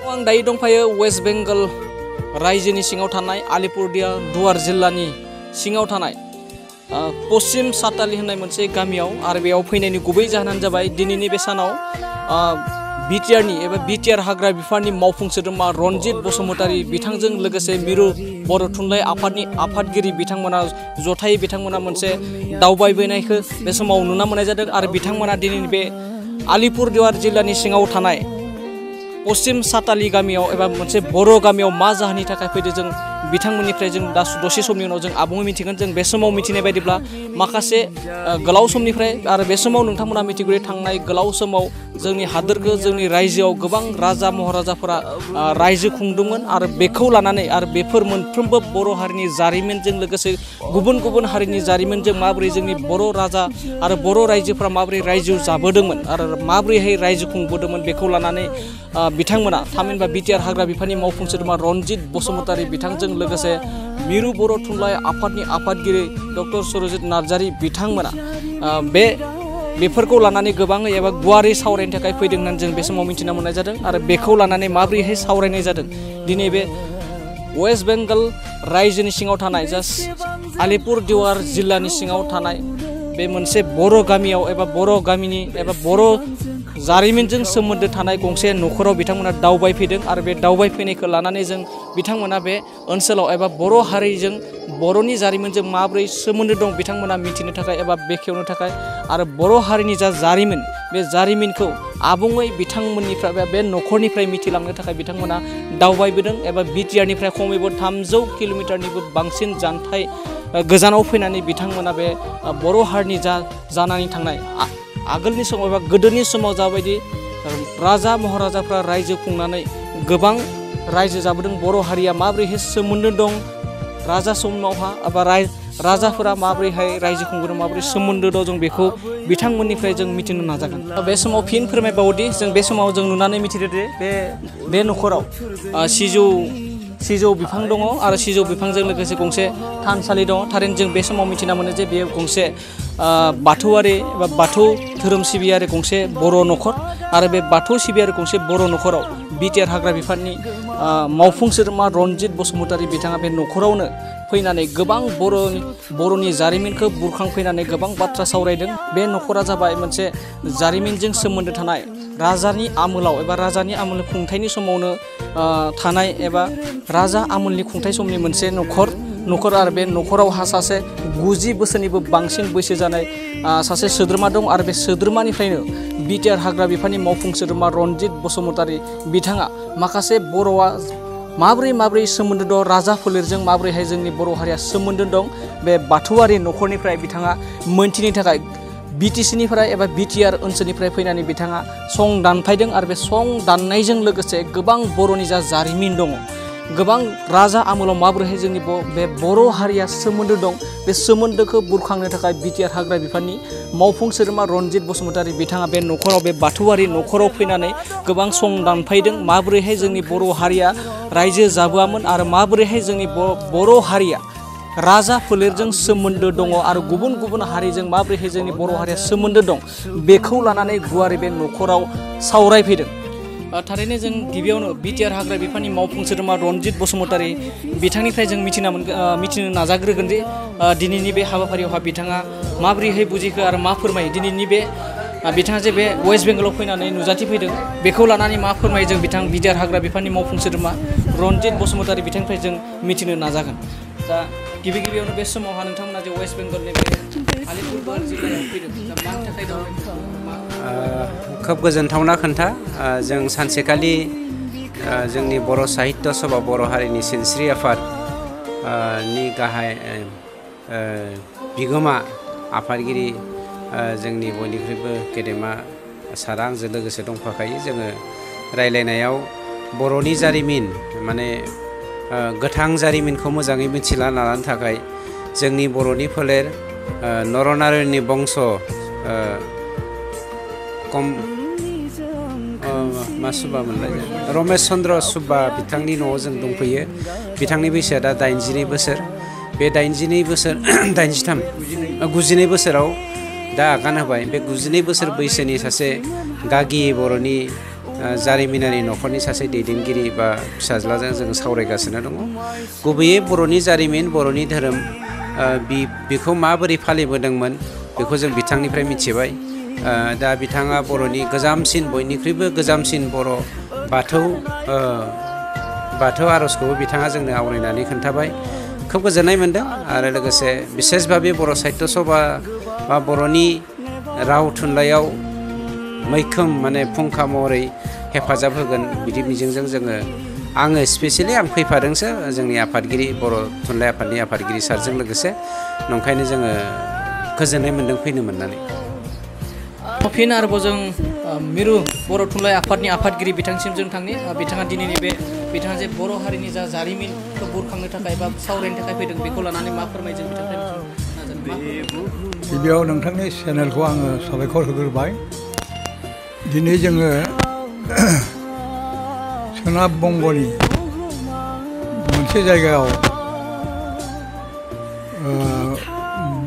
आं दायो दंफायो वेस्ट बेंगल रायजोनि सिङाव थानाय आलिपुरदुवार जिल्लानि सिङाव थानाय पश्चिम साताली होननाय मोनसे गामियाव आरो बेयाव फैनायनि गुबै जाहोनानो जाबाय दिनैनि बे सानाव बिटिआर हाग्रा बिफाननि मावफुं सोद्रोमा रनजित बसुमतारी बिथांजों लोगोसे मिरु बर' थुनलाइ आफादनि आफादगिरि बिथांमोना जथायै बिथांमोना मोनसे दावबायबोनायखौ बे समाव नुनो मोननाय जादों आरो बिथांमोना दिनैनि बे आलिपुरदुवार जिल्लानि सिङाव थानाय पश्चिम साताली गामियाव एबा मोनसे बर' गामियाव मा जाहोननि थाखाय फैदों जों बिथांमोननिफ्राय जों दा दसे समनि उनाव जों आबुङै मिथिगोन। जों बे समाव मिथिनाय बायदिब्ला माखासे गोलाव समनिफ्राय आरो बे समाव नोंथांमोना मिथिगौ थांनाय गोलाव समाव जोंनि हादोरखौ जोंनि रायजोआव गोबां राजा महाराजाफोरा रायजो खुंदोंमोन आरो बेखौ लानानै आरो बेफोर मोनफ्रोमबो बर' हारिनि जारिमिनजों लोगोसे गुबुन गुबुन हारिनि जारिमिनजों माबोरै जोंनि बर' राजा आरो बर' रायजोफोरा माबोरै रायजो जाबोदोंमोन आरो माबोरैहाय रायजो खुंबोदोंमोन बेखौ लानानै बिथांमोना थामहिनबा बिटिआर हाग्रा बिफाननि मावफुं सोद्रोमा रनजित बसुमतारी बिथांजों लोगोसे मिरु बर' थुनलाइ आफादनि आफादगिरि डक्टर सुरजित नार्जारी बिथांमोना बेफोरखौ लानानै गोबाङै एबा गुवारै सावरायनो थाखाय फैदों होननानै जों बे समाव मिथिना मोननाय जादों आरो बेखौ लानानै माबोरैहाय सावरायनाय जादों दिनै बे वेस्ट बेंगल रायजोनि सिङाव थानाय आलिपुरदुवार जिल्लानि सिङाव थानाय बे मोनसे बर' गामियाव एबा बर' गामिनि एबा बर' जारिमिनजों सोमोन्दो थानाय गंसे न'खराव बिथांमोना दावबायफैदों आरो बे दावबायफैनायखौ लानानै जों बिथांमोना बे ओनसोलाव एबा बर' हारिजों बर'नि जारिमिनजों माबोरै सोमोन्दो दं बिथांमोना मिथिनो थाखाय एबा बेखेवनो थाखाय आरो बर' हारिनि जा जारिमिन बे जारिमिनखौ आबुङै बिथांमोननिफ्राय बे न'खरनिफ्राय मिथिलांनो थाखाय बिथांमोना दावबायबोदों एबा बिटिआरनिफ्राय खमैबो 300 किल'मिटारनिबो बांसिन जानथाय गोजानाव फैनानै बिथांमोना बे बर' हारिनि जानानै थांनाय आगोलनि समाव एबा गोदोनि समाव जाबायदि राजा महाराजाफ्रा रायजो खुंनानै गोबां रायजो जाबोदों बर' हारिया माबोरैहाय सोमोन्दो दं राजा समावहा एबा राजाफोरा माबोरैहाय रायजो खुंबोदों माबोरै सोमोन्दो दं जों बेखौ बिथांमोननिफ्राय जों मिथिनो नाजागोन। बे समाव फिन फोरमायबावोदि जों बे समाव जों नुनानै मिथिदो दे बे न'खराव सिजौ बिफां दङ आरो सिजौ बिफांजों लोगोसे गंसे थानसालि दङ। थारैनो जों बे समाव मिथिना मोनो जे बेयो गंसे बाथौआरि एबा बाथौ धोरोम सिबियारि गंसे बर' न'खर आरो बे बाथौ सिबियारि गंसे बर' न'खराव बिटिआर हाग्रा बिफाननि मावफुं सोद्रोमा रनजित बसुमतारी बिथाङा बे न'खरावनो फैनानै गोबां बर'नि जारिमिनखौ बुरखांफैनानै गोबां बाथ्रा सावरायदों। बे न'खरा जाबाय मोनसे जारिमिनजों सोमोन्दो थानाय राजानि आमोलाव एबा राजानि आमोल खुंथायनि समावनो थानाय एबा राजा आमोलनि खुंथाय समनि मोनसे न'खर आरो बे न'खरावहा सासे 90 बोसोरनिबो बांसिन बैसो जानाय सासे सोद्रोमा दं आरो बे सोद्रोमानिफ्रायनो बिटिआर हाग्रा बिफाननि मावफुं सोद्रोमा रनजित बसुमतारी बिथाङा माखासे बर'आ माबोरै सोमोन्दो दं राजा फोलेरजों माबोरैहाय जोंनि बर' हारिया सोमोन्दो दं बे बाथौआरि न'खरनिफ्राय बिथाङा मोनथिनो थाखाय बिटिसिनिफ्राय एबा बिटिआर ओनसोलनिफ्राय फैनानै बिथाङा सं दानफायदों आरो बे सं दाननायजों लोगोसे गोबां बर'नि जारिमिन दङ गोबां राजा आमोलाव माबोरैहाय जोंनि बे बर' हारिया सोमोन्दो दं बे सोमोन्दोखौ बुरखांनो थाखाय बिटिआर हाग्रा बिफाननि मावफुं सोद्रोमा रनजित बसुमतारी बिथाङा बे न'खराव बे बाथौआरि न'खराव फैनानै गोबां सं दानफायदों माबोरैहाय जोंनि बर' हारिया रायजो जाबोआमोन आरो माबोरैहाय जोंनि बर' हारिया राजा फोलेरजों सोमोन्दो दङ आरो गुबुन हारिजों माबोरैहाय जोंनि बर' हारिया सोमोन्दो दं बेखौ लानानै गुवारै बे न'खराव सावरायफैदों। थारैनो जों गिबियावनो बिटिआर हाग्रा बिफाननि मावफुं सोद्रोमा रनजित बसुमतारी बिथांनिफ्राय जों मिथिनो नाजाग्रोगोन जे दिनैनि बे हाबाफारियावहा बिथाङा माबोरैहाय बुजिखो आरो मा फोरमायो दिनैनि बे बिथाङा जे बे वेस्ट बेंगलाव फैनानै नुजाथिफैदों बेखौ लानानै मा फोरमायो जों बिटिआर हाग्रा बिफाननि मावफुं सोद्रोमा रनजित बसुमतारी बिथांनिफ्राय जों मिथिनो नाजागोन। दा गिबियावनो बे समावहा नोंथांमोना जे वेस्ट बेंगलनि बे आलिपुरदुवार जिल्लायाव फैदों दा मानि थाखाय खोब गोजोनथावना खोन्था जों सानसेखालि जोंनि बर' साहित्य सभा बर' हारिनि सिनस्रि आफाद नि गाहाय बिगोमा आफादगिरि जोंनि बयनिख्रुइबो गेदेमा सारा आंजों लोगोसे दंफाखायो जोङो रायलायनायाव बर'नि जारिमिन माने गोथां जारिमिनखौ मोजाङै मिथिना लानो थाखाय जोंनि बर'नि फोलेर नरनारायणनि बंश मा सुबा मोनलाय रमेश चन्द्र सुब्बा बिथांनि न'आव जों दंफैयो। बिथांनि बैसोआ दा 82 बोसोर बे 99 बोसोराव दा आगान होबाय। बे 92 बोसोर बैसोनि सासे गागि बर'नि जारिमिनारि न'खरनि सासे दैदेनगिरि बा फिसाज्लाजों जों सावरायगासिनो दङ। गुबैयै बर'नि जारिमिन, बर'नि धोरोम बेखौ माबोरै फालिबोदोंमोन बेखौ जों बिथांनिफ्राय मिथिबाय। दा बिथाङा बर'नि गोजामसिन, बयनिख्रुइबो गोजामसिन बर' बाथौ आर'जखौबो बिथाङा जोंनो आवरायनानै खोन्थाबाय। खोब गोजोननाय मोन्दों आरो लोगोसे बिसेसभाबे बर' साहित्य सभा बा बर'नि राव थुनलाइयाव मैखोम माने फुंखा महरै हेफाजाब होगोन बिदि मिजिंजों आङो स्पेसियेलि आं फैफादोंसो जोंनि आफादगिरि, बर' थुनलाइ आफादनि आफादगिरि सारजों लोगोसे। नंखायनो जोङो गोजोननाय मोन्दों फैनो मोननानै। फिन आरोबाव जों मिरु बर' थुनलाइ आफादनि आफादगिरि बिथांसिम जों थांनि। बिथाङा दिनैनि बिथाङा जे बर' हारिनि जा जारिमिनखौ बुरखांनो थाखाय बा सावरायनो थाखाय फैदों बेखौ लानानै मा फोरमायदों बिथांनिफ्राय गिबियाव नोंथांनि चेनेलखौ आङो साबायखर होग्रोबाय। दिनै जोङो सोनाब बंग'नि मोनसे जायगायाव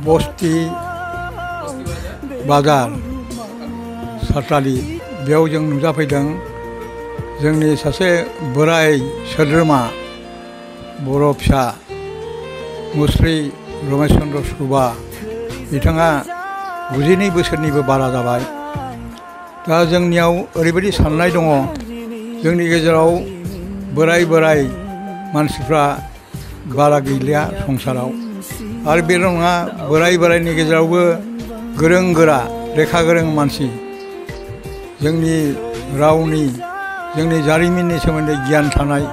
बस्ति बाजार सातालि बेयाव जों नुजाफैदों। जोंनि सासे बोराय सोद्रोमा बर' फिसा मुस्रि रमेश चन्द्र सुबा, बिथाङा 92 बोसोरनिबो बारा जाबाय। दा जोंनियाव ओरैबायदि साननाय दङ, जोंनि गेजेराव बोराय मानसिफ्रा बारा गैलिया संसाराव। आरो बेल' नङा, बोरायनि गेजेरावबो गोरों गोरा लेखा गोरों मानसि, जोंनि रावनि, जोंनि जारिमिननि सोमोन्दै गियान थानाय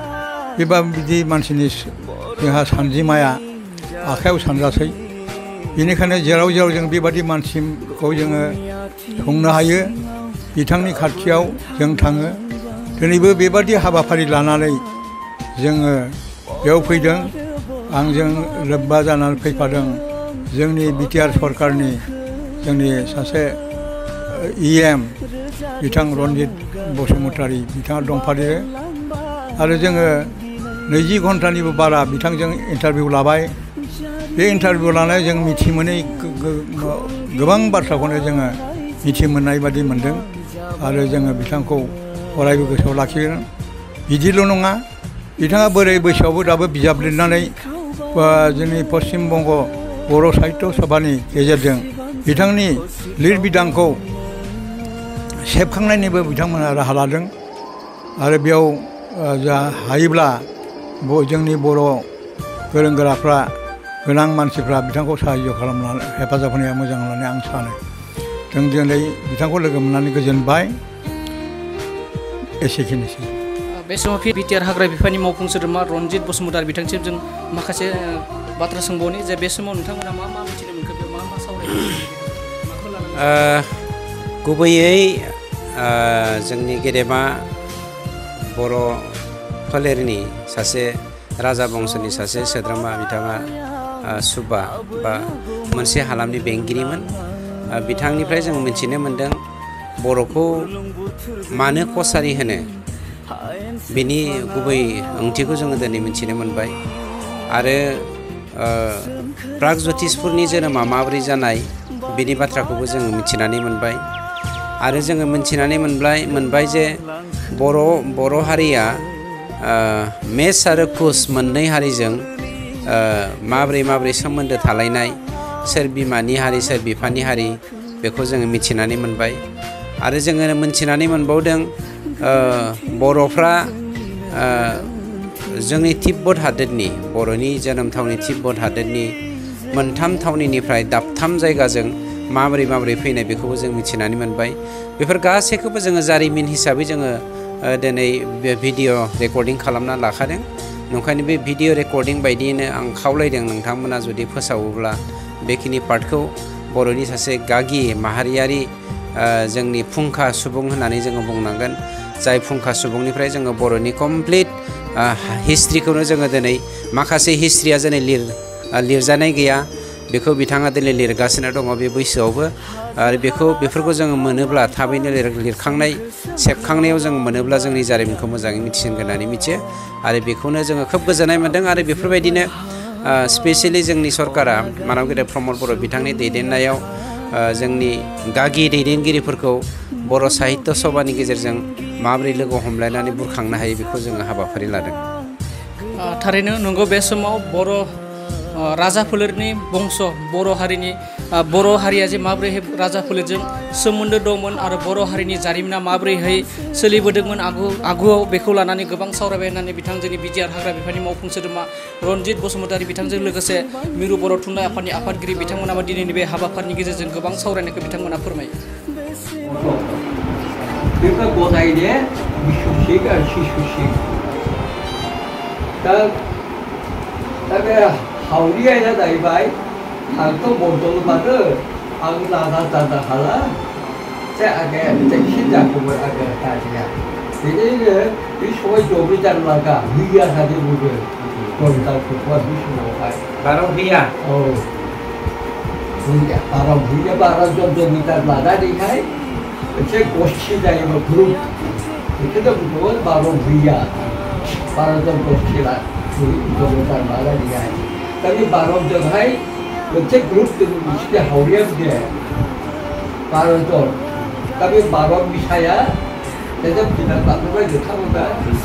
बेबायदि मानसिनि जोंहा सानजिमाया आखायाव सानजासै। बेनिखायनो जेराव जों बेबादि मानसिखौ जोङो संनो हायो, बिथांनि खाथियाव जों थाङो। दिनैबो बेबादि हाबाफारि लानानै जोङो बेयाव फैदों। आंजों लोब्बा जानानै फैफादों जोंनि बिटिआर सरकारनि जोंनि सासे EM बिथां रन्जित बसुमतारी, बिथाङा दंफादेरो। आरो जोङो 20 घन्टानिबो बारा बिथांजों इन्टारभिउ लाबाय। बे इन्टारभिउ लानाय जों मिथि मोनै गोबां बाथ्राखौनो जोङो मिथि मोननाय बादि मोनदों। आरो जोङो बिथांखौ अरायबो गोसोआव लाखिगोन। बिदिल' नङा, बिथाङा बोराय बैसोआवबो दाबो बिजाब लिरनानै जोंनि पश्चिम बंग बर' साहित्य सभानि गेजेरजों बिथांनि लिरबिदांखौ सेबखांनायनिबो बिथांमोना राहा लादों। आरो बेयाव जा हायोब्ला जोंनि बर' गोरों गोराफ्रा, गोनां मानसिफ्रा बिथांखौ साहाय्य खालामनानै हेफाजाब होनाया मोजां होननानै आं सानो। जों दिनै बिथांखौ लोगो मोननानै गोजोनबाय। एसेखिनिसै। बे समाव बिटिआर हाग्रा बिफाननि मावफुं सोद्रोमा रन्जित बसुमतारी बिथांसिम जों माखासे बाथ्रा सोंबावनि जे बे समाव नोंथांमोना मा मिथिनो मोनखो, मा सावरायदों? गुबैयै जोंनि गेदेमा बर' फोलेरनि सासे राजा बंस'नि सासे सोद्रोमा बिथाङा सुबा बा मोनसे हालामनि बेंगिरिमोन। बिथांनिफ्राय जों मिथिनो मोन्दों बर'खौ मानो कसारि होनो, बेनि गुबै ओंथिखौ जोङो दिनै मिथिनो मोनबाय। आरो प्रागज्यतिसपुरनि जोनोमा माबोरै जानाय बेनि बाथ्राखौबो जोङो मिथिनानै मोनबाय। आरो जोङो मिथिनानै मोनबाय जे बर' हारिया मेच आरो कुच मोननै हारिजों माबोरै सोमोन्दो थालायनाय, सोर बिमानि हारि सोर बिफानि हारि, बेखौ जोङो मिथिनानै मोनबाय। आरो जोङो मिथिनानै मोनबावदों बर'फ्रा जोंनि तिब्बत हादोरनि, बर'नि जोनोम थावनि तिब्बत हादोरनि 3 थावनिनिफ्राय दाबथाम जायगाजों माबोरै फैनाय बेखौबो जों मिथिनानै मोनबाय। बेफोर गासैखौबो जोङो जारिमिन हिसाबै जोङो दिनै भिडिअ रेकर्डिं खालामना लाखादों। नंखायनो बे भिडिअ रेकर्डिं बायदियैनो आं खावलायदों नोंथांमोना जुदि फोसावोब्ला बेखिनि पार्टखौ बर'नि सासे गागि माहारियारि जोंनि फुंखा सुबुं होननानै जोङो बुंनांगोन। जाय फुंखा सुबुंनिफ्राय जोङो बर'नि कमप्लिट हिस्ट्रिखौनो जोङो दिनै माखासे हिस्ट्रिया दिनै लिरजानाय गैया, बेखौ बिथाङा दिनै लिरगासिनो दङ बे बैसोआवबो। आरो बेफोरखौ जोङो मोनोब्ला थाबैनो लिरखांनाय सेबखांनायाव जों मोनोब्ला जोंनि जारिमिनखौ मोजाङै मिथिगोन होननानै मिथियो। आरो बेखौनो जोङो खोब गोजोननाय मोन्दों। आरो बेफोरबायदिनो स्पेसियेलि जोंनि सरकारा मानब गेदेर प्रमद बर' बिथांनि दैदेननायाव जोंनि गागि दैदेनगिरिफोरखौ बर' साहित्य सभानि गेजेरजों माबोरै लोगो हमलायनानै बुरखांनो हायो बेखौ जोङो हाबाफारि लादों। थारैनो नंगौ बे समाव बर' राजा फोलेरनि बंस बर' हारिनि बर' हारिया जे माबोरैहाय राजा फोलेरजों सोमोन्दो दंमोन आरो बर' हारिनि जारिमिना माबोरैहाय सोलिबोदोंमोन आगुआव बेखौ लानानै गोबां सावरायबाय होननानै बिथां जोंनि बिटिआर हाग्रा बिफाननि मावफुं सोद्रोमा रनजित बसुमतारी बिथांजों लोगोसे मिरु बर' थुनलाइ आफादनि आफादगिरि बिथांमोनाबो दिनैनि बे हाबाफारिनि गेजेरजों गोबां सावरायनायखौ बिथांमोना फोरमायो। बेफोर गदायनि बिसुसिक आरो सिसुसिक दा बे हावरिया जाहैबाय आंथ' बदल मानो आं लाना जानो हाला जे आगे खिजाखौमोन आगे दानिया बेनिनो बे समाव जब्रै जानो लागा हैया सासे बुङो जब्राखौ बे समावहाय बाराव हैया औ हैया बारा जब्रा लानानैहाय मोनसे गस्थि जायोमोन ग्रुप बेखौनो बुङोमोन बार' हैया 12জন गोष्ठी जब्रा लानानैहाय दा बे 12जनहाय मोनसे ग्रुप दङ बिसोरनि हावरिया बुङो 12জন दा बे 12 बिसाया 대접 기간 나쁘게 좋다보다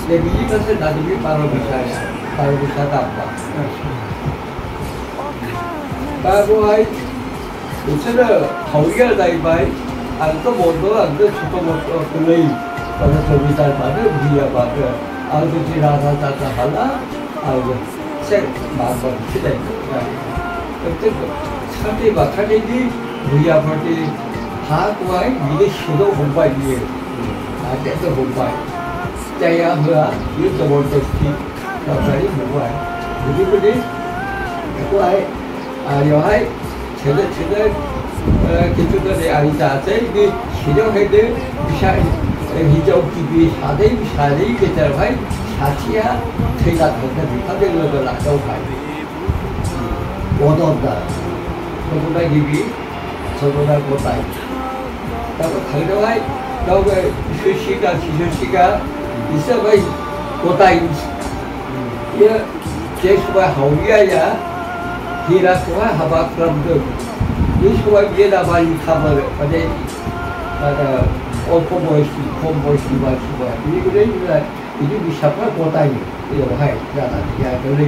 내 미리가서 나중에 바로 비싸야 나빠. 바로 아이 우체는 거기가 나이바이 안또 뭐도 안또 저도 뭐도 그래이 그래서 저기 잘 받을 우리야 받을 아주 지나다 하나 아이고 책 마음껏 기대. 그때 참이 막하니 우리야 버티 다 구하이 미리 시도 공부하기 để tôi vùng vầy chạy hừa dưới tôi một chút thì nó phải vùng vầy thì cái đi có ai rồi hay chế độ cái chúng ta để anh ta thấy cái chế độ hay đấy sai ví dụ cái sai đấy cái trở phải sai chia thì là một cái việc khác được là đâu phải quá đơn giản tôi cũng đang nghĩ tôi cũng đang cố tay ta có thấy đâu hay đâu cái 시시가 있어가 고다 이 제수가 하우리야 히라스와 하바크람도 예수가 위에다 많이 가버려 어제 아다 오포보이스 콤보이스 마시고 이거를 이제 미샤파 고다이 이거 해 야다 야 그래